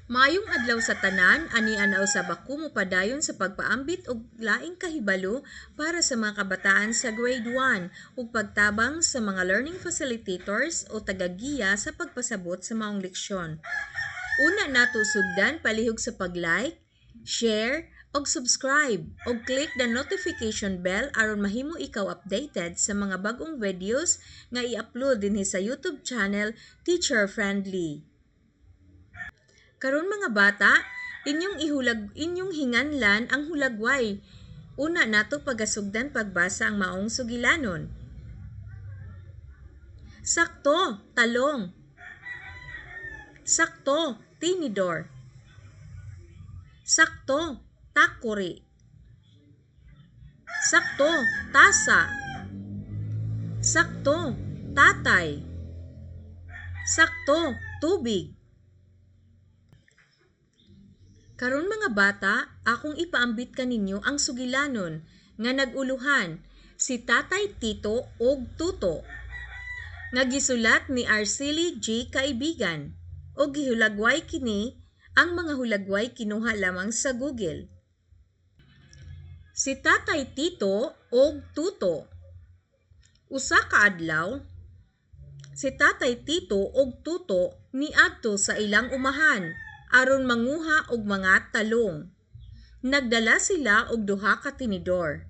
Maayong adlaw sa tanan, ani ana usab ako mopadayon sa pagpaambit og laing kahibalo para sa mga kabataan sa Grade 1 ug pagtabang sa mga learning facilitators o tagagiya sa pagpasabot sa maong leksyon. Una nato sugdan palihog sa pag-like, share og subscribe og click the notification bell aron mahimo ikaw updated sa mga bag-ong videos nga i-upload dinhi sa YouTube channel Teacher Friendly. Karon mga bata, inyong hinganlan ang hulagway. Una nato pagasugdan pagbasa ang maong sugilanon. Sakto, talong. Sakto, tinidor. Sakto, takuri. Sakto, tasa. Sakto, tatay. Sakto, tubig. Karon mga bata, akong ipaambit kaninyo ang sugilanon nga nag-uluhan si Tatay Tito og Tuto nga gisulat ni Arceli G. Kaibigan og gihulagway kini ang mga hulagway kinuha lamang sa Google. Si Tatay Tito og Tuto. Usa ka adlaw, si Tatay Tito og Tuto niadto sa ilang umahan aron manguha og mga talong. Nagdala sila og duha ka tinidor,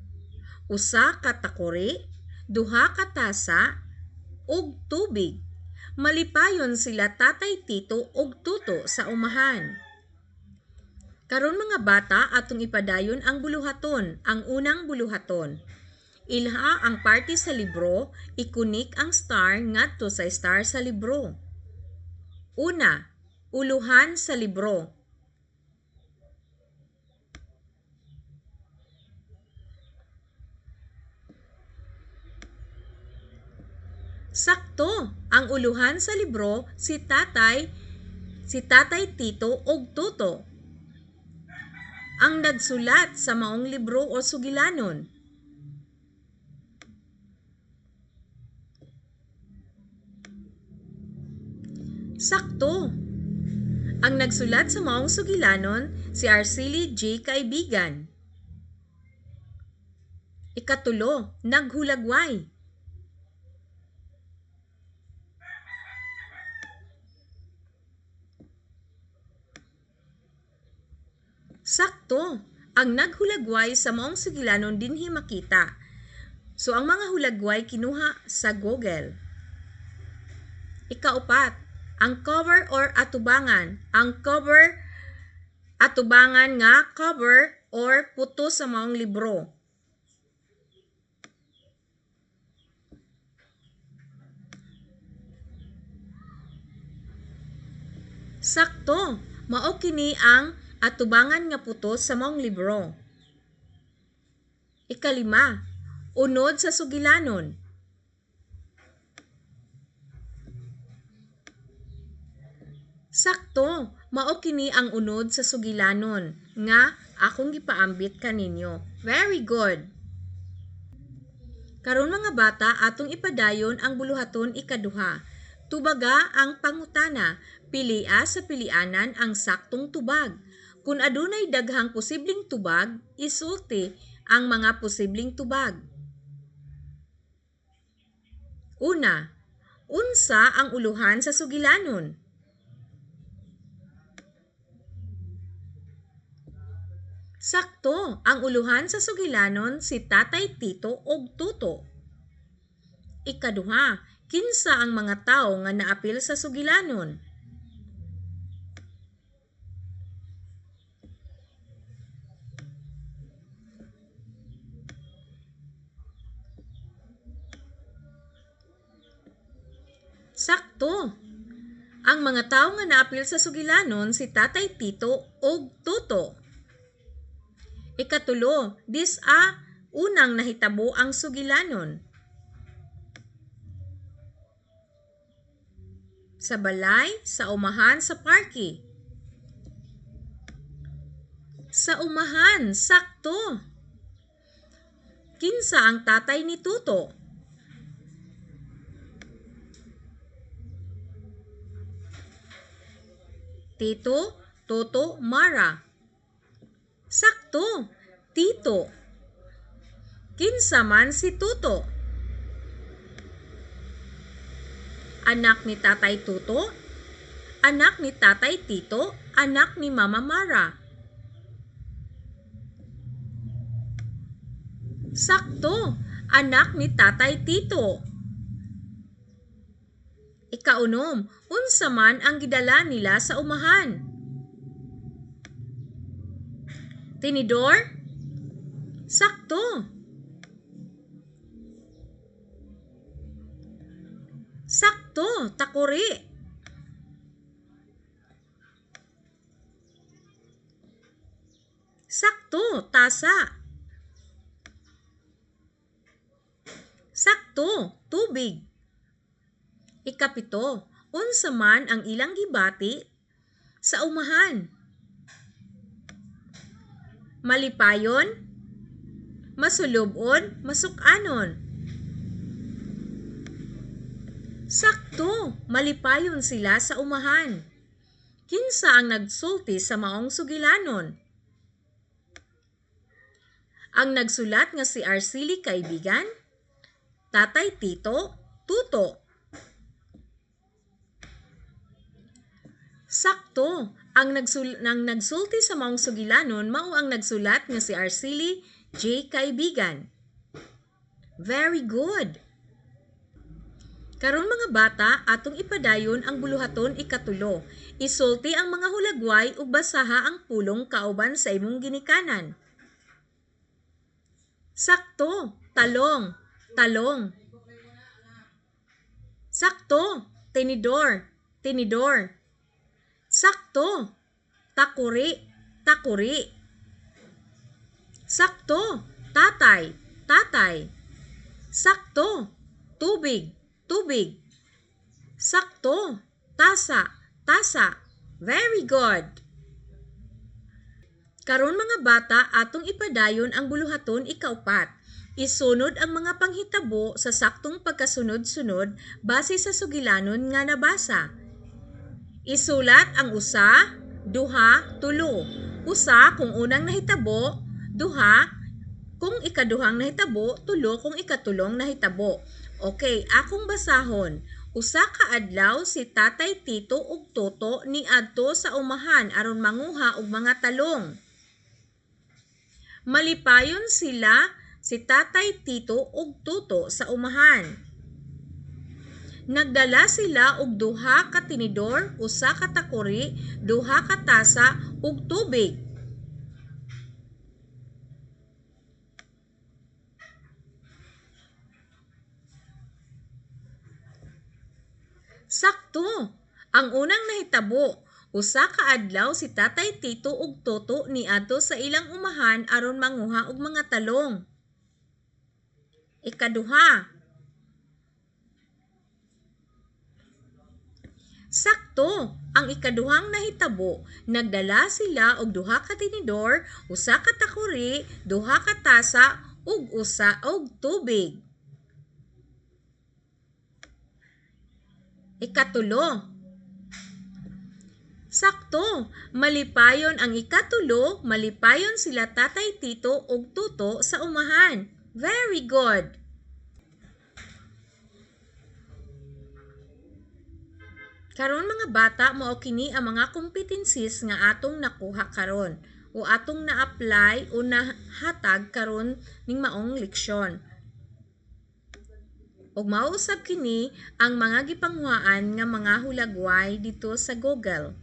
usa ka takuri, duha ka tasa ug tubig. Malipayon sila Tatay Tito og Tuto sa umahan. Karon mga bata, atong ipadayon ang buluhaton, ang unang buluhaton. Ilha ang parte sa libro, ikunik ang star ngadto sa star sa libro. Una, uluhan sa libro. Sakto, ang uluhan sa libro si Tatay Tito og Tuto. Ang nagsulat sa maong libro o sugilanon. Sakto. Ang nagsulat sa maong sugilanon si Arceli G. Kaibigan. Ikatulo, naghulagway. Sakto, ang naghulagway sa maong sugilanon dinhi makita. So ang mga hulagway kinuha sa Google. Ikaupat, ang cover or atubangan. Ang cover, atubangan nga cover or puto sa maong libro. Sakto, mao kini ang atubangan nga puto sa maong libro. Ikalima, unod sa sugilanon. Sakto, mao kini ang unod sa sugilanon nga akong gipaambit kaninyo. Very good. Karon mga bata, atong ipadayon ang buluhaton ikaduha. Tubaga ang pangutana. Pilia sa pilianan ang saktong tubag. Kung adunay daghang posibleng tubag, isulti ang mga posibleng tubag. Una, unsa ang uluhan sa sugilanon? Sakto, ang uluhan sa sugilanon si Tatay Tito og Tuto. Ikaduha, kinsa ang mga tawo nga naapil sa sugilanon? Sakto. Ang mga tawo nga naapil sa sugilanon si Tatay Tito og Tuto. Ikatulo, dis-a unang nahitabo ang sugilanon. Sa balay, sa umahan, sa parke. Sa umahan, sakto. Kinsa ang tatay ni Tuto? Tito, Toto, Mara. Sakto, Tito. Kinsa man si Tuto? Anak ni Tatay Tuto? Anak ni Tatay Tito? Anak ni Mama Mara? Sakto, anak ni Tatay Tito. Ikaunom, unsa man ang gidala nila sa umahan? Tinidor? Sakto. Sakto, takuri. Sakto, tasa. Sakto, tubig. Ikapito, unsa man ang ilang gibati sa umahan? Malipayon, masulub-on, masuk-anon. Sakto, malipayon sila sa umahan. Kinsa ang nagsulti sa maong sugilanon? Ang nagsulat nga si Arcely Kaibigan, Tatay Tito, Tuto. Sakto, ang nagsulti sa maong sugilanon mao ang nagsulat nga si Arcely J. Kaibigan. Very good. Karon mga bata, atong ipadayon ang buluhaton ikatulo. Isulti ang mga hulagway ug basaha ang pulong kauban sa imong ginikanan. Sakto, talong, talong. Sakto, tinidor, tinidor. Sakto, takuri, takuri. Sakto, tatay, tatay. Sakto, tubig, tubig. Sakto, tasa, tasa. Very good. Karon mga bata, atong ipadayon ang buluhaton ikaupat. Isunod ang mga panghitabo sa saktong pagkasunod-sunod base sa sugilanon nga nabasa. Isulat ang usa, duha, tulo. Usa kung unang nahitabo, duha kung ikaduhang nahitabo, tulo kung ikatulong nahitabo. Okay, akong basahon. Usa ka adlaw si Tatay Tito ug Toto niadto sa umahan aron manguha og mga talong. Malipayon sila si Tatay Tito ug Toto sa umahan. Nagdala sila og duha ka tinidor, usa ka takuri, duha ka tasa ug tubig. Sakto! Ang unang nahitabo, usa ka adlaw si Tatay Tito ug Toto niadto sa ilang umahan aron manguha og mga talong. Ikaduha. Sakto! Ang ikaduhang nahitabo, nagdala sila og duha ka tinidor, usa ka takuri, duha ka tasa ug usa og tubig. Ikatulo. Sakto, malipayon ang ikatulo, malipayon sila Tatay Tito ug Toto sa umahan. Very good. Karon mga bata, mao kini ang mga competencies nga atong nakuha karon o atong na-apply o nahatag karon ning maong leksyon. Ug mao usab kini ang mga gipanghuaan nga mga hulagway dito sa Google.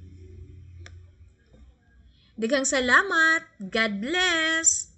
Daghang salamat. God bless.